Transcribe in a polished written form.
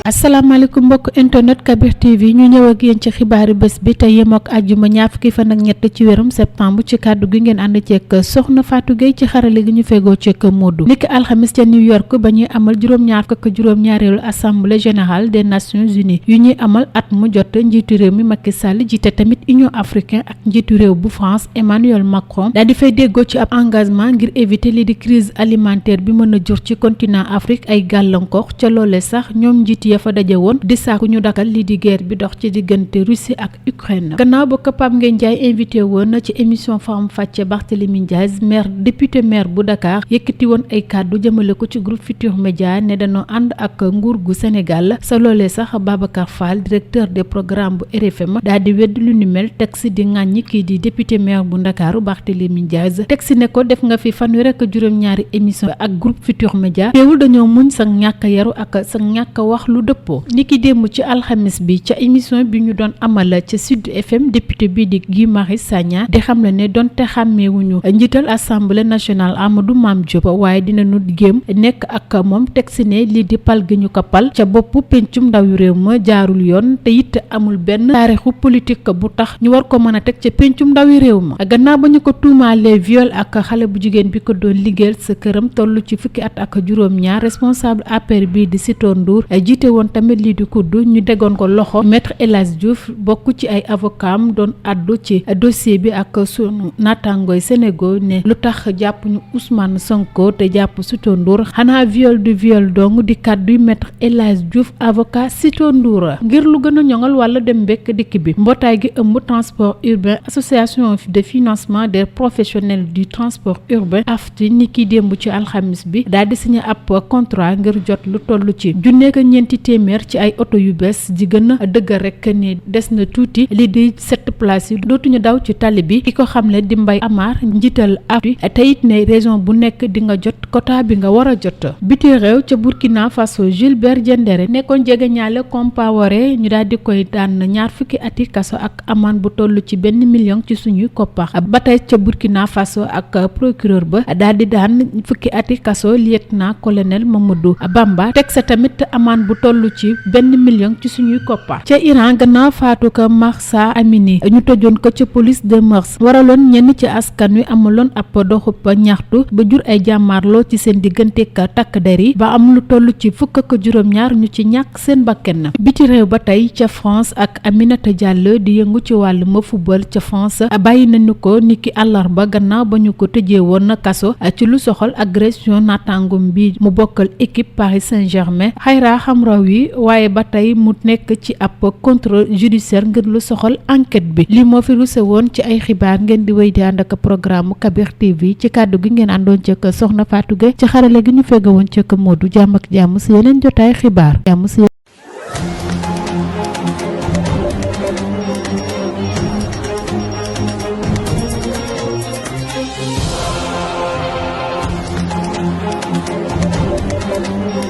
asalaamaaleykum mbokk internet Kabir TV ñu ñëw ak yéen ci xibaaru bés bi tey yem ak àjjuma ñaar fukki fan ak ñett ci weerum septembre ci kàddu gi ngeen ànd ceeg soxna Fatou Gueye ci xarale gi ñu fegoo ceeg Modou niki alxamis ca New York ba ñuy amal juróom-ñaareelu assemblée générale des nations unies yu ñuy amal at mu jot njiitu réew mi Macky Sall jiite tamit Union africaine ak njiitu réew bu France Emmanuel Macron daal di fay déggoo ci ab engagement ngir éviter lii di crise alimentaire bi mën a jur ci continent Afrique ay gàllankoor ca loole sax ñoom njiit ya fa daje woon di sàkku ñu dakal lii di guerre bi dox ci diggante Russie ak Ukraine gannaaw ba ko Pape Ngagne Ndiaye invité woon ci émission Faram Facce Barthélémy Dias député maire bu Dakar yëkkati woon ay kàddu jëmale ko ci groupe Futurs Médias ne dañoo ànd ak nguur gu Sénégal sa loolee sax Babacar Fall directeur des programmes bu RFM daal di wedd lu ni mel teg si di ŋàññi kii di député maire bu Ndakaaru Barthélémy Dias teg si ne ko def nga fi fanweer ak juróom-ñaari émission ak groupe Futurs Médias teewul dañoo muñ sa ñàkk yaru ak sa ñàkk wax lu dëppoo niki démb ci alxamis bi ca émission bi ñu doon amal ca Sud FM député bi di Guy Marius Sagna di xam le ne donte xàmmeewuñu njiital assemblée nationale Amadou Mame Diop waaye dinañu géem nekk ak moom teg si ne lii di pal gi ñu ko pal ca boppu pencum ndaw yu réew ma jaarul yoon te it amul benn taarixu politique bu tax ñu war ko mën a teg ca pencum ndaw yu réew ma gannaaw ba ñu ko tuumaalee viol ak xale bu jigéen bi ko doon liggéeyal sa këram toll ci fukki at ak juróom-ñaar responsable APR bi di Sitor Ndour jiite woon tamit lii di kudd ñu tegoon ko loxo maître El Hadji Diouf bokk ci ay avocat am doon addu ci dossier bi ak sunu naataangooy Sénégal ne lu tax jàpp ñu Ousmane Sonko te jàpp Sitor Ndour xanaa viol du viol dong di kàdduy maître El Hadji Diouf avocat Sitor Ndour ngir lu gën a ñoŋal wala dem bekk dikk bi mbootaay gi ëmb transport urbain association de financement des professionnels du transport urbain AFTU ni ki démb ci alxamis bi daal di signé ab contrat ngir jot lu toll ci junneek ñeenti téeméer ci ay oto yu bees di gën a dëgg rek ni des na tuuti li di 7 places yi dootuñu daw ci tali bi ki ko xamle di Mbaye Amar njiital AFTU te it ne région bu nekk di nga jot quota bi nga war a jot biti réew ca Burkina Faso Gilbert Diendéré nekkoon jege ñaale Compaoré ñu daal di koy daan ñaar fukki ati kaso ak amaan bu toll ci 1 million ci suñuy koppar ba tey ca Burkina Faso ak procureur ba daal di daan fukki ati kaso lieutenant colonel Mamadou Bamba teg sa tamit amaan bu toll ci 1 million ci suñuy koppar ca Iran gannaaw faatu ko Mahsa Amini ñu tëjoon ko ca police de mœurs waraloon ñenn ci askan wi amaloon ab doxub ñaxtu ba jur ay jàmmaarloo ci seen diggante ak takk der yi ba am lu toll ci fukk ak juróom-ñaar ñu ci ñàkk seen bakken biti réew ba tey ca France ak Aminata Diallo di yëngu ci wàllum football ca France bàyyi nañu ko niki àllarba gannaaw ba ñu ko tëjee woon kaso ci lu soxal agression naataangoom bi mu bokkal équipe Paris Saint-Germain Khayra Hamraoui waaye ba tey mu nekk ci ab contrôle judiciaire ngir lu soxal enquête bi li moo fi ruse woon ci ay xibaar ngeen di wéy di ànd ak programme Kabir TV ci kàddu gi ngeen àndoon ci soxna Fatou Gueye ci xarale gi ñu fegg woon ci Modou jàmm ak jàmm si yeneen jotaay xibaar